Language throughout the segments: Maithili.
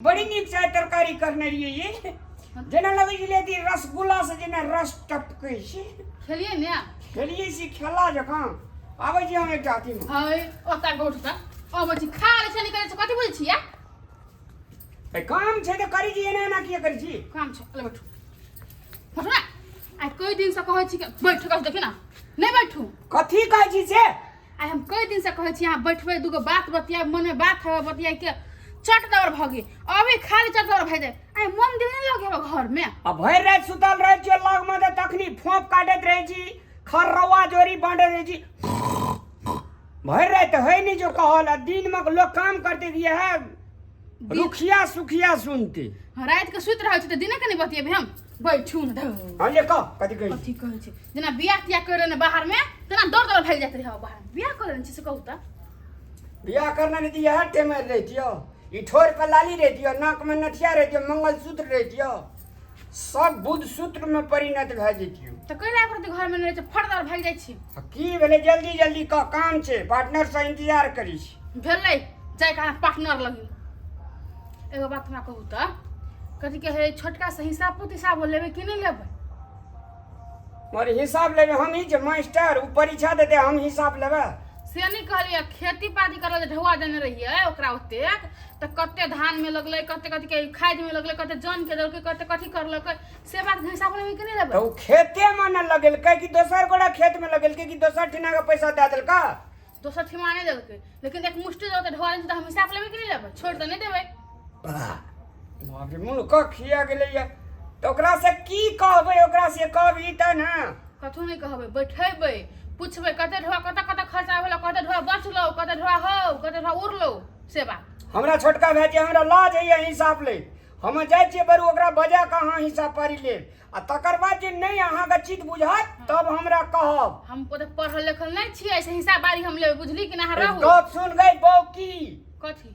बड़ी नीक चाय तरकारी करने रहियै ये जेना लगै छलै अथी रसगुल्ला से जेना रस टपकै छै। खेलियै ने? खेलियै से खेला जकाँ। आबै छी हम एकटा अथीमे। है ओता गोठ त अबै छी, खा लै छै, निकलै छै, कथी बुझै छियै? ए, काम छै तऽ करै छी, एना एना किया करै छी? काम छै, ले बैठू, बैठू ने। आइ कई दिन से कहै छी कि बैठ कऽ देखी ना, नहि बैठू। कथी कहै छी से? आइ हम कई दिन से कहै छी अहाँ बैठबै, दूगो बात बतियाब, मनमे बात हवे बतियाए के चट दबर भऽ गेल, अभी खाली चट दबर भए जाए। आइ मन दिल नहि लगे हवे घरमे। आ भरि राति सुतल रहै छियै लगमे तऽ तखनी फोंफ काटैत रहै छी, खर्रवा जोरी बाँटैत रहै छी भरि राति, है नहि जो कहल। आ दिनमे लोक काम करतै कि इएह रुखिया सुखिया सुनते। राति के सुति रहै छी तऽ दिने के नहि बतियेबै हम? बैठू ने धौ। हँ जे कह, कथी कहै छी? कथी कहै छी, जेना बियाह तियाह करि लेने बाहरमे तेना दौड़ दौड़ भागि जाइत रहै बाहर। बियाह करि लेने छी से कहू तऽ? बियाह करना नहि तऽ इएह टेमे रहितियौ, ई ठोर पर लाली रहितियौ, नाकमे नथिया रहितियौ, मंगलसूत्र रहितियौ, सब बुध सूत्रमे परिणत भए जैतियौ। तऽ कैला करतै घरमे नहि रहै छै, फट दौड़ भागि जाइ छी। आ की भेलै? जल्दी जल्दी कह, काम छै, पार्टनर से इंतजार करै छी। भेलै जाय के अहाँ पार्टनर लगी। एगो बात हमरा कहू तऽ, कथी कहै छोटका से हिसाब तिसाब लेबै कि नहि लेबै? मगर हिसाब लेबै हम ही जे मास्टर, ओ परीक्षा देतै, हम हिसाब लेबै? से नहि कहलियै, खेती पाती करल जे ढौआ देने रहियै ओकरा ओतेक, तऽ कते धानमे लगलै, कते कथी के खादमे लगलै, कते जन के देलकै, कते कथी करलकै, से बात के हिसाब लेबै कि नहि लेबै? तऽ ओ खेतेमे ने लगेलकै कि दोसर गोटा खेतमे लगेलकै कि दोसर ठिना के पैसा दए देलका? दोसर ठिमा नहि देलकै, लेकिन एक मुष्टि जे ओते ढौआ देने छै तऽ हम हिसाब लेबै कि नहि लेबै? छोड़ि तऽ नहि देबै। बाप रे, मुँह कऽ खिया गेलैया। तऽ ओकरा से की कहबै? ओकरा से कहबही तऽ ने। कथू नहि कहबै, बैठेबै, पुछबै कते ढोआ कतऽ कतऽ खर्चा भेलो, कते ढोआ बचलो, कते ढोआ हौ, कते ढोआ उड़लो, से बात। हमरा छोटका भाई हमरा लाज होइए हिसाब ले। हम जाइ छियै बरू ओकरा बजा कऽ अहाँ हिसाब पारी लेब, आ तकर बाद जे नहि अहाँके चित बुझात तब हमरा कहब। हम ओते पढ़ल लिखल नहि छियै से हिसाब बारी हम लेबै, बुझली कि ना? रहू। गप सुन गई बौकी। कथी?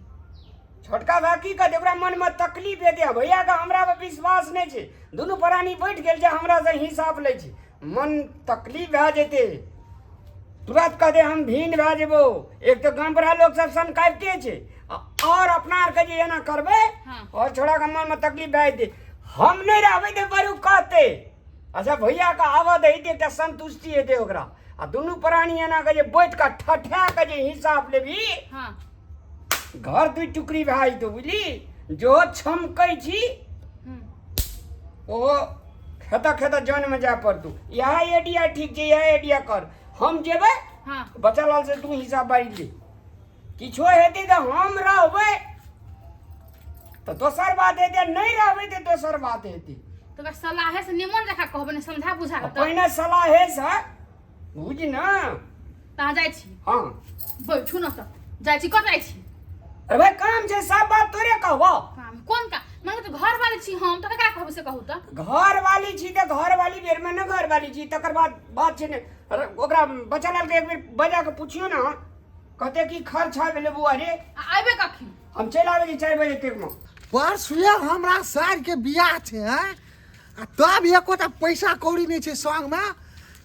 छोटका भाई की कहते, ओकरा मनमे तकलीफ हेतै, भैयाके हमरा पर विश्वास नहि छै, दुनू प्राणी बैठ गेल छै, हमरा से हिसाब लै छै, मन तकलीफ भए जेतै, तुरंत कहते हम भिन्न भए जेबो। एक तऽ गाम पर लोक सब सनकाबिते छै और अपना आरके जे एना करबै और छोड़ा के मनमे तकलीफ भए जेतै। हम नहि रहबै तऽ बरू कहते अच्छा भैयाके आबऽ दही तऽ एकटा संतुष्टि हेतै ओकरा। आ दुनू प्राणी एना के जे बैठ कऽ ठठा कऽ जे हिसाब लेबही, घर दुई टुकड़ी भए जेतौ, बुझली? जो छमकै छी ओ खेता खेता जनमे जाय पड़तौ। इएह आइडिया ठीक छै, इएह आइडिया कर। हम जेबै, बच्चा लाल से तू हिसाब बारी ले। किछो हेतै तऽ हम रहबै तऽ दोसर बात हेतै, नहि रहबै तऽ दोसर बात हेतै। तऽ ओकरा सलाहे से निमन जकाँ कहबै ने, समझा बुझा कऽ तऽ। पहिने सलाहे से बुझ ने। तऽ अहाँ जाइ छी? हँ। बैठू ने तऽ, जाइ छी, कतऽ जाइ छी? अरे भाई, काम छै, सब बात तोरे कहबो। काम कोन काम? माने तऽ घर वाली छी हम, तऽ ककरा कहबै से कहू तऽ? घर वाली छी तऽ घर वाली बेरमे ने घर वाली छी, तकर बाद बात छै ने। अरे ओकरा बच्चा लाल के एक बेर बजा के पुछियो ने, कहते की खर्चा भेलै बौआ रे। आ अयबै कखन? हम चलि आबै छी 4 बजे तक मे। परसुए हमरा सार के बियाह छै, हैं? आ तब एकोटा पैसा कौड़ी नहि छै संगमे।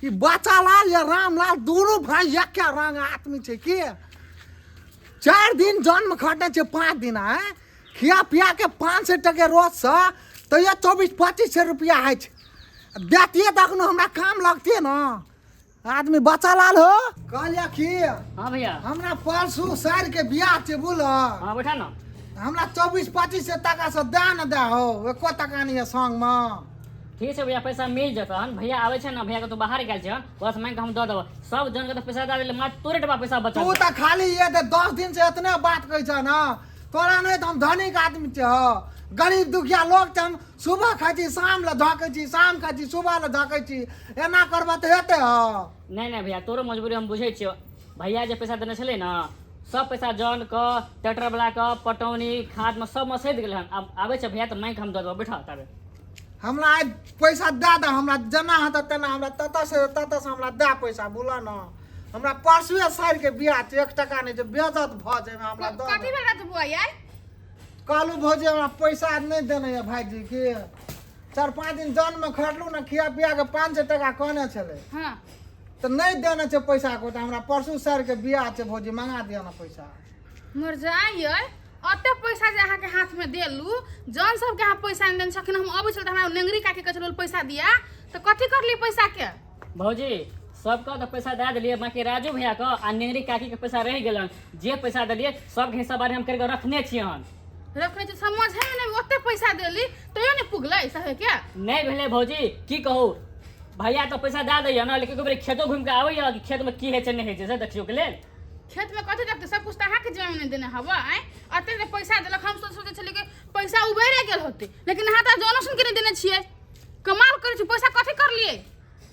ई बच्चा लाल या रामलाल दुनू भाई एके रंग आदमी छै की। 4 दिन जन्म खटने छै, 5 दिन आँय खिया पिया के 500 टके रोजसँ तैयो 24-25 सए रुपया होइ छै। देतियै तऽ अखनो हमरा काम लगतियै ने आदमी। बच्चा लाल हो, कहलियै की? हाँ भैया। हमरा परसू सार के बियाह छै, बुझल? हाँ, बैठा ना। हमरा 24-25 सए टका से दए ने दे हो, एको टका नहीं है संगमे। ठीक छै भैया, पैसा मिल जेतन। भैया आबै छै ने, भैया के तो बाहर गेल छै, बस मांगि के हम दऽ देबऽ। सब जन के तऽ पैसा दऽ देले, मात्र तोरे टका पैसा बचल। तू तऽ खाली ये तऽ 10 दिन से एतने बात कहै छ ने, तोरा नहि तऽ हम धनिक आदमी छियै हौ। गरीब दुखिया लोग छै हम, सुबह खाइ छी शाम लए धकै छी, शाम खाइ छी सुबह लए धकै छी। एना करबऽ तऽ हेतै हौ? नहि नहि भैया, तोरो मजबूरी हम बुझै छियौ। भैया जे पैसा देने छलै ने, सब पैसा जन के, ट्रैक्टर वाला के, पटौनी खाद में सब में सधि गेलै हन। आब आबै छै भैया तऽ मांगि के हम दऽ देबऽ, बैठऽ ताबे। हमरा आइ पैसा दए दे, हमरा जेना हेतै तेना, हमरा ततऽ से ततऽ से हमरा दए पैसा, बुझल ने? हमरा परसुए साइर के बियाह छै, 1 टका नहि छै, बेइज्जत भऽ जेबै, हमरा दऽ कथी दे। भेल राजू बुआ यार? कहलहुँ भौजी, हमरा पैसा नहि देने यऽ भाइजी की। 4-5 दिन जनमे खटलहुँ ने, खिया पिया के 500 टका कहने छलै, तऽ नहि देने छै पैसा को। तऽ हमरा परसू साइर के बियाह छै भौजी, मंगा दिअ ने पैसा। मर जाइए, ओते पैसा जे अहाँके हाथमे देलू, जौन सबके अहाँ पैसा नहि देने छखिन, हम अबै छल तऽ हमरा नेंगरी काकी कहै छल पैसा दिया, तऽ कथी करलियै पैसाके? भौजी सबके तऽ पैसा दए देलियै, बाकी राजू भैया के आ नेंगरी काकी के पैसा रहि गेलन। जे पैसा देलियै सबके हिस्सा बारे हम करिके रखने छियै हन। रखने छी, समझे में नहीं, ओते पैसा देली तैयो नहीं पुगलै सहे के। नहीं भेलै भौजी, की कहू, भैया तऽ पैसा दए दैया ने, लेकिन एक बेर खेतो घुमि कऽ आबैया कि खेतमे की होइ छै नहि होइ छै से देखियौ के लेल। खेत में कथी देखते, सब कुछ तऽ अहाँके जिम्मा में देने हवा। आँय, अते जे पैसा देलक, हम सोच सोचै छलियै कि पैसा उबेरे गेल होते, लेकिन अहाँ तऽ जनो सुन के नहीं देने छियै। कमाल करै छी, पैसा कथी करलियै?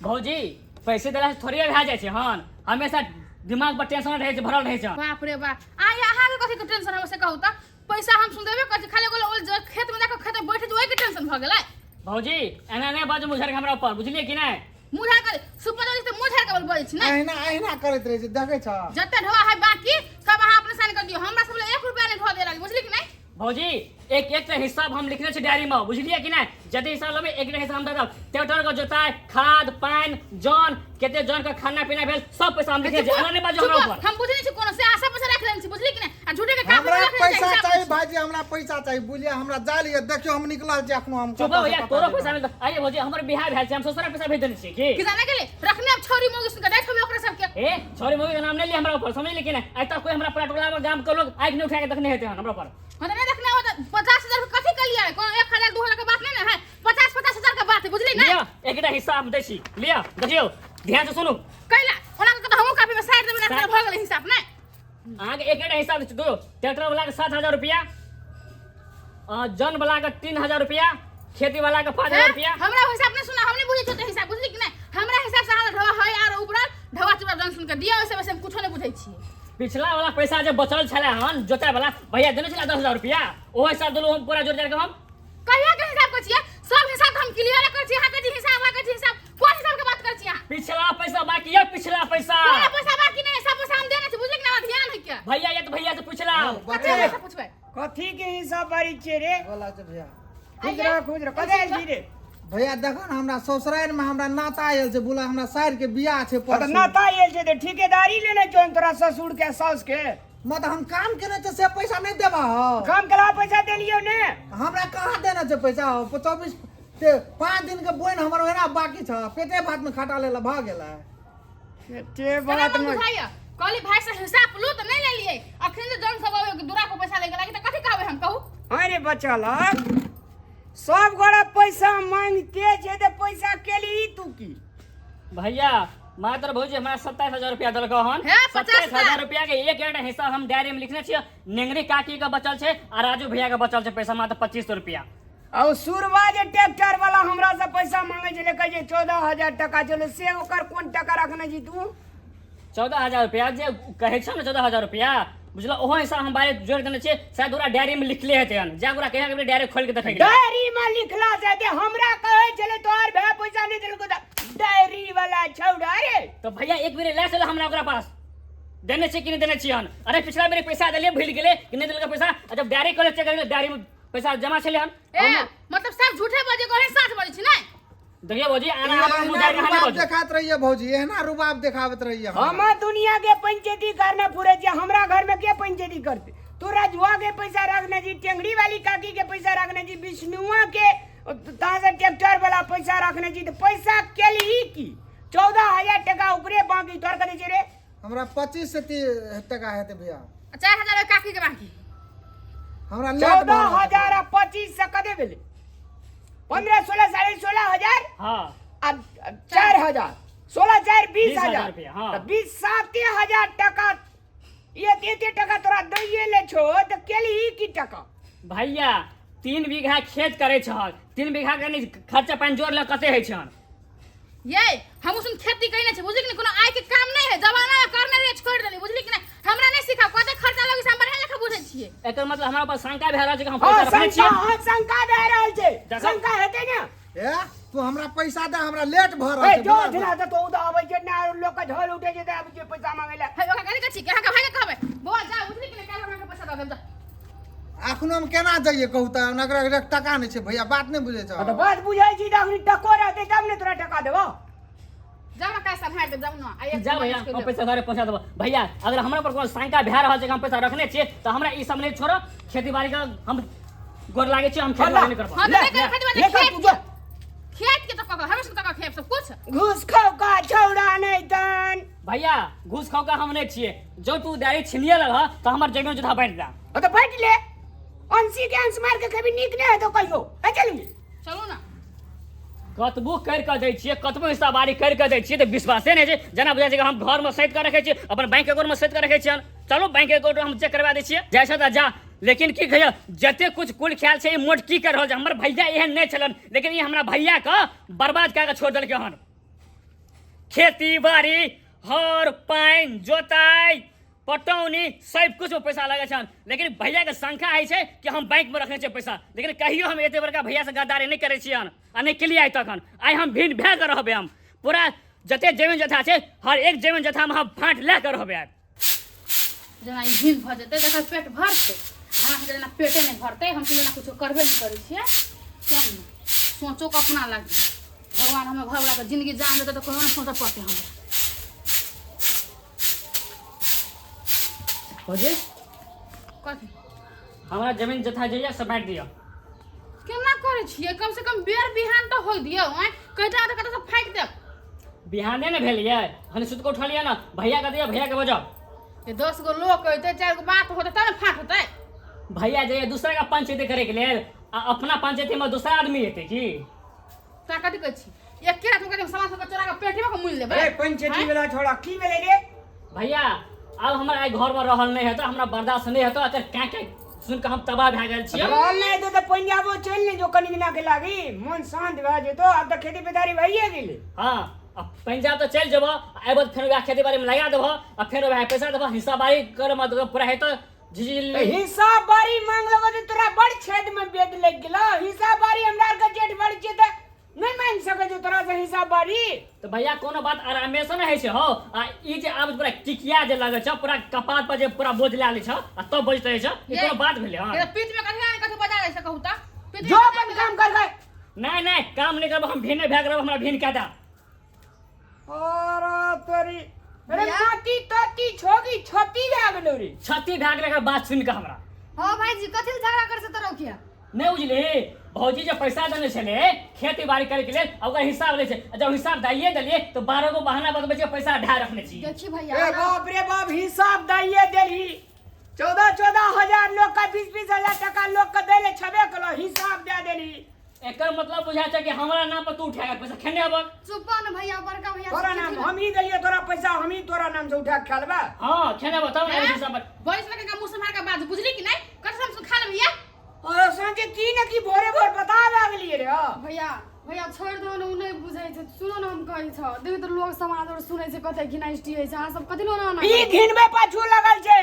भौजी पैसे देला से थोड़े भए जाइ छै हन, हमेशा दिमाग पर टेंशन रहै छै, भरल रहै छै। बाप रे बाप, आइ अहाँके कथी के टेंशन हवे से कहू तऽ? पैसा हम सुन देबे करै छी, खाली एगो ओल खेत में जाके खेत में बैठे छी ओहि के टेंशन भऽ गेलै। भौजी एना नहि बाजू मुझर हमरा ऊपर, बुझलियै कि नहि? मुँह झाड़ के सुपर जल्दी से मुँह झाड़ के बजै छी ने। अहिना अहिना करैत रहै छै, देखै छ। जते ढोआ है बाकी सब अहाँ अपने साइन कर दियौ, हमरा सब लए 1 रुपया नहि ढोआ दे लागी, बुझली कि नहि? भौजी एक एक टा हिसाब हम लिखने छी डायरी में, बुझलियै कि नहि? जते हिसाब लेबै एक एक हिसाब हम दऽ देब। ट्रैक्टर के जोताइ, खाद पानि, जन कते जन के खाना पीना भेल सब पैसा हम लिखने छी। एना नहि बाजू हमरा ऊपर। हम बुझै नहि छी कोनो से आशा पैसा राखि लेने छी, बुझली कि नहि? आ झूठे के कागज हमरा राखि लेने छी, पैसा हिसाब चाही भाईजी, हमरा पैसा चाही, बुझलियै? हमरा जा लिअ, देखियौ हम निकलल छी अखनो, हम चुप कतऽ भैया, से तोरो कतऽ पैसा मिलतौ। आइए भौजी, हमर बियाह भेल छै, हम ससुरा पैसा भेज देने छियै की? कि जाने गेलै रखने अब छौरी मौगी सुन के दैत होबे ओकरा सबके। ए छौरी मौगी के नाम नहि लिअ हमरा ऊपर, समझली कि नहि? आइ तक कोई हमरा पूरा टोला में गाम के लोग आँखि नहि उठा के देखने हेतै हन हमरा पर। हम तऽ नहि देखने हो, तऽ 50,000 के कथी के लिए? कोनो 1,000 2,000 के बात नहीं ने है, 50-50 हजार के बात है, बुझली ना? लिअ एकटा हिस्सा हम दै छी, लिअ देखियौ ध्यान से सुनू। कैला ओना के तऽ हमहूँ काफी में साइड देबै ना, भऽ गेलै हिसाब नहि। अहाँके एक एकटा हिसाब दै छी। दो ट्रैक्टर वाला के 7,000 रुपया, जन वाला के 3,000 रुपया, खेती वाला के 5,000 रुपया। हमरा हिसाब नहीं सुना, हम नहीं बुझै छियै हिसाब, बुझली कि नहीं? हमरा हिसाब से अहाँ ढवा है आर उपरल ढवा चुरा जन सुन के दिया, ओइसे वैसे हम कुछो नहीं बुझै छियै। पिछला वाला पैसा जे बचल छलै हन जोताइ वाला भैया देने छलै 10,000 रुपया, ओहो हिसाब देलहुँ हम पूरा जोड़ जाड़ के हम। कहिया के हिसाब करै छियै? सब हिसाब तऽ हम क्लियर करै छियै। अहाँ कहै छी हिसाब, अहाँ कहै छी हिसाब, कोन हिसाब के बात करै छियै अहाँ? पिछला पैसा बाकी है, पिछला पैसा। कोनो पैसा बाकी नहीं, सब पैसा हम देने छी, बुझली कि ना? हमरा ध्यान है क्या? भैया ये तो भैया से पूछला। कथी पैसा पूछबै? कथी के हिसाब बारी छियै रे? बोला छै भैया। खुश रह, खुश रह। कतऽ आयल छी रे? भैया देखो ने, हमरा ससुरारि में हमरा नाता आयल छै, बोला हमरा सारि के बियाह छै तऽ परसू। नाता आयल छै तऽ ठेकेदारी लेने छौ तोरा ससुर के साउस के? मत हम काम केने छै से पैसा नहीं देबा हो। काम केला पैसा देलियौ ने? हमरा कहाँ देना छै पैसा हो? 24 ते 5 दिन के बोइन हमर ओहिना बाकी छ, पेटे भात में खटा लेला भऽ गेलै। ते केना बात मन में बुझाइया? कहली भाई से हिसाब लू तऽ नहीं लेलियै। अखन जे जन सब आबै दूरा पर पैसा ले गेला तऽ कथी कहबै हम, कहू? अरे बच्चा लग सब गोरा पैसा मांगते छै तऽ पैसा केली तू की? भैया मात्र भौजी हमरा 27,000 रुपया देलकौ हन। हे, पचास 27,000 रुपया के एक एकटा हिस्सा हम डायरी में लिखने छियै। नेंगरी काकी के बचल छै आ राजू भैया के बचल छै पैसा मात्र 2,500 रुपया। आ सुरवा जे ट्रैक्टर वाला हमरा से पैसा मांगे छलै, कहै छै 14,000 टका छलै, से ओकर कोन टका रखने छी तू? 14,000 रुपया जे कहै छौ ने 14,000 रुपया, बुझल, ओहो हिसाब हम बारे जोड़ि देने छियै, शायद ओकरा डायरी में लिखले हेतै हन। जा ओकरा कहिया के डायरी खोलि के देखै के। डायरी में लिखला से हेतै, हमरा कहै छलै तोहर भाय पैसा नहि देलकौ तऽ डायरी वाला छौड़ा रे। तो भैया एक बेर लए चलो हमरा ओकरा पास, देने छियै कि नहि देने छियै हन? अरे पिछला बेर पैसा देलियै भूलि गेलै कि नहि देलकै पैसा, आ जब डायरी खोले चेक करियै डायरी में पैसा जमा छलै हन। ए मतलब सब झूठे बजे कहे साच बजे छी नै? देखिए भौजी आना आना मुँह एहना जाके रुबाब बजू। देखात रहिए भौजी, एहना रुबाब देखाबत रहिए हमरा। हम दुनिया के पंचायती करना पूरे छै, हमरा घर में के पंचायती करते? तू राजुआ के पैसा रखने छी, टेंगड़ी वाली काकी के पैसा रखने छी, विष्णुआ के तहाँ से ट्रैक्टर वाला पैसा रखने छी, तो पैसा के लिए की? 14,000 टका ऊपरे बाकी तोर कते छै रे? हमरा 25 से 30 टका हेतै भैया। 4,000 काकी के बाकी। हमरा लेट भऽ चौदह रहल छै। हजार आ 25 से कते भेलै? 15 16 16,500। हाँ। आ 4,000 16 4 20 20,000 हजार रुपया, हाँ। तऽ 20 7,000 टका ये एते टका तोरा दैये ले छौ तऽ केलही की टका? भैया 3 बीघा खेत करै छहक, 3 बीघा के नहीं खर्चा पानि जोड़ ले कते होइ छहन? ये हम सुन खेती कइने छी, बुझली कि नहीं? कोनो आय के काम नहीं है, जमाना में करने रहिए छोड़ देली, बुझली कि नहीं? हमरा नहीं सिखाओ, कते खर्चा लगे से हम बढ़िया लेखा बुझै छियै। एकर मतलब हमरा पर शंका भए रहल छै कि हम हाँ, पैसा रखने शंका, छियै। हाँ, शंका भए रहल छै। देखो। शंका हेतै ने। ए तू हमरा पैसा दे, हमरा लेट भऽ रहल ए छै। जो बुझल? झिला तऽ तो तऽ आबै छै ना, लोक के झोल उठै छै तऽ आबै छै पैसा मांगै लए। हे ओकरा कथी कहै छी? अहाँके भाई के कहबै बौआ जा, बुझली कि नहीं? काल्हि हमरा के पैसा दऽ देब जा। अखनो हम केना जाइए कहू तऽ? नगर एक टका नहि छै भैया, बात नहि बुझै तऽ छौ। बात बुझै छी तऽ अखनी टको रहतै तब ने तोरा टका देबौ। जाओ ना कैसा भाड़ देब जाओ ना आ एक जा भैया हम पैसा घरे पहुंचा देबो। भैया अगर हमरा पर कोनो शंका भए रहल छै कि हम पैसा रखने छियै तऽ हमरा ई सब नहि छोड़ो, खेती बाड़ी के हम गोर लागै छी, हम खेती बाड़ी नहि करबो। हां ले, तऽ नहि कर खेती ले बाड़ी कर खेत तू जो। खेत के तऽ कह हमेशा तऽ खेत सब कुछ घूस खाओ का छौड़ा नहीं तन। भैया घूस खाओ का हम नहि छियै, जो तू डायरी छिनिए लगह तऽ हमर जमीन जोधा बाँटि दे। ओ तऽ बाँटि ले, अंशी के अंश मार के कभी नीक नहीं हेतौ कहियो। ए चलू चलू ना। कतबो करि कऽ दै छियै, कतबो हिस्सा बारी करि कऽ दै छियै तऽ विश्वासे नहि छै। जेना बुझाइ छै कि हम घरमे सैत कऽ रखै छियै, अपन बैंक अकाउंटमे सैत कऽ रखै छियनि। चलू बैंक अकाउंट हम चेक करवा दै छियै, जाइ छै तऽ जा। लेकिन की कहियो जते कुछ कुल ख्याल छै ई मोट की कर रहल छै। हमर भैया एहन नहि छलन, लेकिन ई हमरा भैयाके बर्बाद कए कऽ छोड़ि देलकै हन। खेती बाड़ी हर पानि जोताइ पटौनी सब कुछ में पैसा लगै छन, लेकिन भैया के शंका होइ छै कि हम बैंक में रखने छियै पैसा, लेकिन कहियो हम एते बड़का भैया से गद्दारी नहि करै छियन आ नहि केलियै आइ तखन। आइ हम भिन्न भए कऽ रहबै, हम पूरा जते जमीन जथा छै हर एक जमीन जथा में हम फाँट लए कऽ रहबै। आइ जेना ई भिन्न भऽ जेतै तकर पेट भरतै, हमरा सबके जेना पेटे नहि भरतै, हम जेना कुछो करबे नहि करै छियै। किया नहि सोचो के अपना लागी भगवान हमर घरवलाके जिंदगी जान देतै तऽ कहियो नहि सोचऽ पड़तै हमरा। भौजी कथी हमरा जमीन जथा जे यऽ से बाँटि दिअ। केना करै छियै, कम से कम बेर बिहान तऽ होइ दियौ। आँय कहि देब तऽ कतऽसँ फाँकि देब। बिहाने ने भेल ये, हम सुति कऽ उठलियै ने, भैया के दिअ, भैया के बजाउ। जे 10 गो लोक अयतै 4 गो बात होतै तब ने फाँक होतै। भैया जे दूसरा के पंचायती करे के लेल आ अपना पंचायती में दूसरा आदमी एतै की? तोरा कथी कहै छी, एके रात में कथी सामान सबके चोरा के पेटी में के मुनि लेबै? अरे पंचायती आँय? वाला छोड़ा की भेलै रे? भैया आब हमरा आइ घर में रहल नहि हेतौ, हमरा बर्दाश्त नहि हेतौ, एकर क्या क्या सुन के हम तबाह भए गेल छियै। रहल नहि हेतौ तऽ पंजाबो चलि ने जो कनि दिना के लागी, मन शांत भए जेतौ। आब तऽ खेती पथारी भइए गेलै। हाँ आ पंजाब तऽ चलि जेबह, अयबह तऽ फेर वएह खेती बाड़ी में लगा देबह आ फेर वएह पैसा देबह, हिस्सा बाड़ी करे में तऽ पूरा हेतौ। जी जी तऽ हिस्सा बारी मांग लगो तऽ तोरा बड़ छेद में बेद लागि गेलौ। हिस्सा बारी हमरा आरके जेठ बड़ छियै तऽ नहीं मांगि सकै छौ तोरा से हिस्सा बारी। तऽ भैया कोनो बात आरामे से नहि होइ छै हौ। आ ई जे आब पूरा किकिया जे लगै छौ, पूरा कपार पर जे पूरा बोझ लए लै छौ आ तब बजैत रहै छौ, ई कोनो बात भेलै हँ? ये पीठ में कथी ने कथी बजा दै छै कहू तऽ? पीठ में जो कथी अपन काम कर गए। नहि नहि काम नहि करब हम, भिन्न भए गेल, हमरा भिन्न कए दे। अरे तोरी अरे माटी ताती छोगी छती भए गेलौ रे। छती भए गेलै एकर बात सुनि कऽ हमरा। हाँ भाईजी कथी लए झगड़ा कर से तोरा किया? नहि बुझली भौजी जे पैसा देने छलै खेती बाड़ी करे के लेल, ओकर हिसाब लै छै, आ जब हिसाब दैये देलियै तऽ 12 गो बहाना बतबै छै पैसा ढाय रखने छी। देखी भैया ए बाप रे बाप, हिसाब दैये देलही। 14-14 हजार लोग का 20-20 हजार टका लोग के दै ले छबे कलो, हिसाब दे देलही। एकर मतलब बुझा छै कि हमरा नाम पर तू उठा के पैसा खेने हबक। चुप न भैया, बड़का भैया तोरा नाम हम ही देलियै तोरा पैसा, हम ही तोरा नाम से उठा के खा लेबै। हां खेने हबक तब ने हिसाब पर। बरिस लगे का मुंह से मार के बाज बुझली कि नहीं? कसम से खा ले भैया। अरे सांझे की न की भोरे भोर बता गेलियै रे। भैया भैया छोड़ दो ने, उ नहीं बुझै छै। सुनो ने हम कहै छौ, देखी तो लोग समाज और सुनै छै कते घिनाइस्टी होइ छै, अहाँ सब कथी लोना ना ई घिनबे पाछू लगल छै।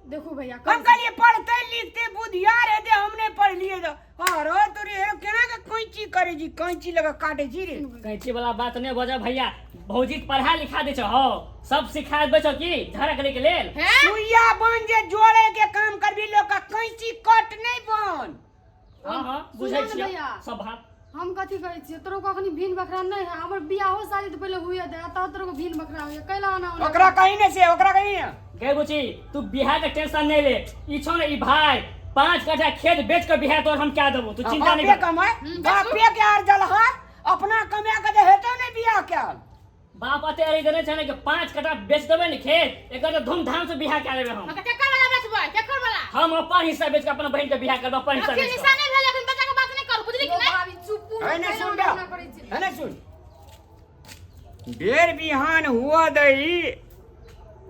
देखू भैया हम कहलिए पढ़ते लिखते बुधियार हेतै, हम नहीं पढ़लिए तो अरे तोरे हेरो केना के कैंची करे छी, कैंची लगा काटे छी रे। कैंची वाला बात नहीं बजा भैया, भौजी के पढ़ा लिखा दे छौ हौ, सब सिखा देबे छौ की झगड़ा करे के लेल। हे? सुइया बन जे जोड़े के काम करबी लोग का, कैंची कट नहीं बन। हां हां बुझै सुनो ने छियै भैया। सब बात। हम कथी कहै छियै, तोरो को अखनी भिन बखरा नहीं है, हमर बियाहो शादी तऽ पहिले हुए दे, तब तोरो को भिन बखरा होइए, कैला ओना ओना। ओकरा कहीं नहीं से, ओकरा कहीं नहीं। गै बुची तू बियाह के टेंशन नहीं ले, ई छौ ने ई भाई 5 कट्ठा खेत बेच के बियाह तोर हम क्या देबो, तू चिंता नहीं बापे कर। कमाए, बापे के आर जलहा अपना कमा के दे हेतो नहीं बियाह के। बाप अते अरे देने छै ने कि 5 कट्ठा बेच देबै ने खेत, एकर तऽ धूमधाम से बियाह कए लेबै हम। हां तऽ केकर वाला बेचबै, केकर वाला? हम अपन हिस्सा बेच के अपन बहिन के बियाह करबै, अपन हिस्सा अखन बेच के। हिस्सा नहीं भेल, अखन बच्चा के बात नहीं करू, बुझली कि नहीं? भाभी चुप है ने सुन कैला ओना करै छी। है ने सुन, बेर बिहान हुआ दही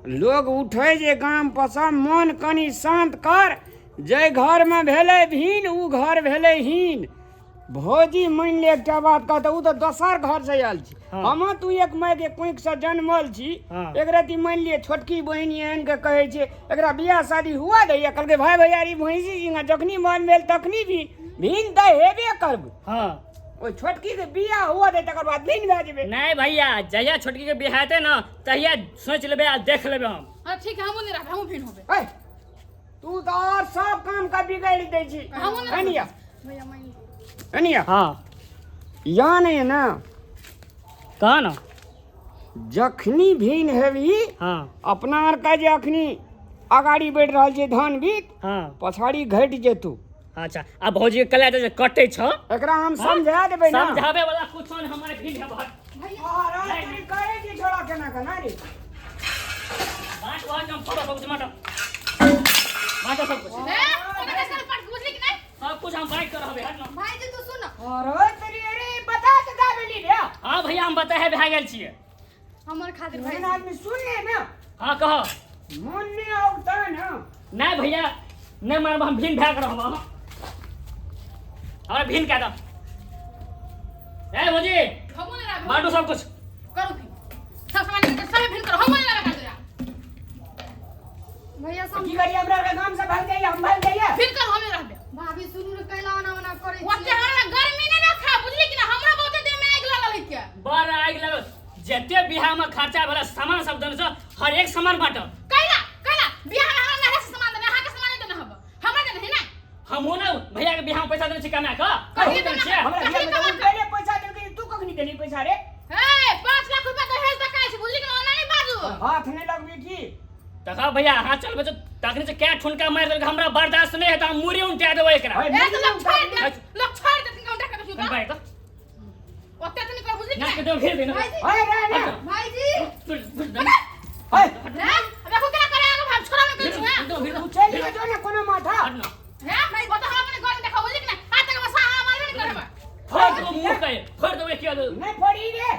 लोग उठे जे गाम पर, मन कनी शांत कर। जे घर में भेलै भीन उ घर भेलै हीन। भौजी मान ले एकटा बात कहता, उ तऽ दोसर घर से आयल छी। हाँ। हम तू एक माय के कोख से जन्मल छी। हाँ। एक रति मान लिए छोटकी बहिन एहन के कहै छै एकरा बियाह शादी हुआ दैया, कहलकै भाई भैयारी भैंसी जिंगा जखनी मन भेल तखनी भी भीन तऽ हेबे करबै। हाँ ओहि छोटकी के बियाह हुआ दे तकर बाद भीन भए जेबै। नहीं भैया जहिया छोटकी के बियाह हेतै ने तहिया सोच लेबै आ देख लेबै हम। हां ठीक है, हमहूँ नहीं रहबै, हमहूँ भीन होबै। ए तू तऽ और सब काम का बिगाड़ दै छी। हमहूँ नहीं अनिया भैया मान अनिया हाँ या नहीं है ना कहा ना जखनी भीन हेबी हाँ अपना आरके जे अखनी अगाड़ी बढ़ि रहल छै धान बीत हाँ पछाड़ी घटि जेतू अच्छा आ भौजी के कला जे कटै छ एकरा हम समझा देबै ना समझावे वाला कुछ नहीं हमारे भीन है बहुत अरे तोरी करे छी छोड़ा केना केना रे बाँट बाँट हम फोड़ो सब कुछ बाँटो बाँटो सब कुछ ए ओकरा कैसे पाट बुझली कि नहीं सब कुछ हम बाँट कर रहबे हट ना भाईजी तू सुन अरे तोरी अरे बता त का भेली रे हाँ भैया हम बताए भए गेल छियै हमर खातिर एहन भाईजी आदमी सुन ले ना हाँ कह मन नहीं औता ना नहीं भैया नहीं मारब हम भीन भए के रहब हमरा भीन कए दऽ ए भौजी हमहूँ नहि रहबै बाँटू सब कुछ करू फिर सब सामान सब फिर करू हमहूँ नहि रहबै तोरा भैया सम की करिए हमरा के गाम से भाग जाइए हम भाग जाइए फिर करू हम नहि रहबै भाभी सुनू ने कैला ओना ओना करै ओते छियै हमरा गर्मी नहि रखा बुझली कि ना हमरा बहुते देह में आगि लागल है के बड़ आगि लागल जते बियाह में खर्चा भेल सामान सब देने छौ हर एक सामान बाँटब कैला कैला बियाह में हमरा नहरा से सामान देने अहाँके सामान नहीं देने हब हमरा देने है ना हमहूँ ने भैया के बियाह में पैसा देने छी कमा कऽ कहिए हमहूँ देने छियै हमरा बियाह में तो पहले पैसा देलकै तू कखनी देली पैसा रे ए 5 लाख रुपया दहेज दकाइ छै बुझली कि ना ओना नहीं बाजू हाथ नहीं लगबी की तखन भैया हाथ चलबै तऽ तखने से कै ठुनका मारि देलक हमरा बर्दाश्त नहि हेतै हम मुड़ी उनटा देबै एकरा है, ए तो लोग छोड़ दे लोग छोड़ दे तिनका उठा के देखियो कन भाई तऽ ओते तो नहीं कर बुझली कि नाक ना के देव घेर दे ना भाईजी अरे रे रे भाईजी है हैं देखो केना करे आगे भाग छोड़ा न करै छी हैं तू चलि जो ना कोनो माथा हैं ओ तो हम अपने घर में देखो बुझली कि ना आ तक बस हां मारबे नहीं करब फोड़ देबो मुंह के फोड़ देबो किया दे नहीं पड़ी रे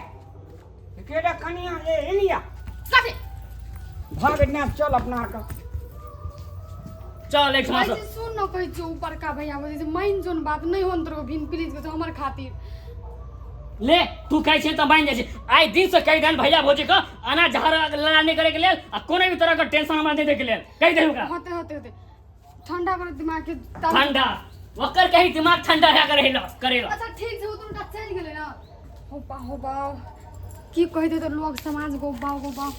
केड़ा कनिया ले एलिया कथी भाग ना चल अपना का चल एक भाईजी से सुन न कहै छियौ ऊपरका भैया बजै छै मानि जो ने बात नहि होन तोरो भिन प्लीज कहै छौ हमर खातिर ले तू कहै छियै तऽ मानि जाइ छी आइ दिन से कहि दहन भैया भौजी के अना झगड़ा लड़ा नहि करे के लेल आ कोनो भी तरह के टेंशन हमरा नहि दै के लेल कहि दही ओकरा होते होते होते ठंडा करो दिमाग के ठंडा ओकर कही दिमाग ठंडा है करेला करेला अच्छा ठीक छै ओ दुनूटा चलि गेलै ने हो बा हो बा की कहि देतौ लोग समाज गो बाओ गो बाओ।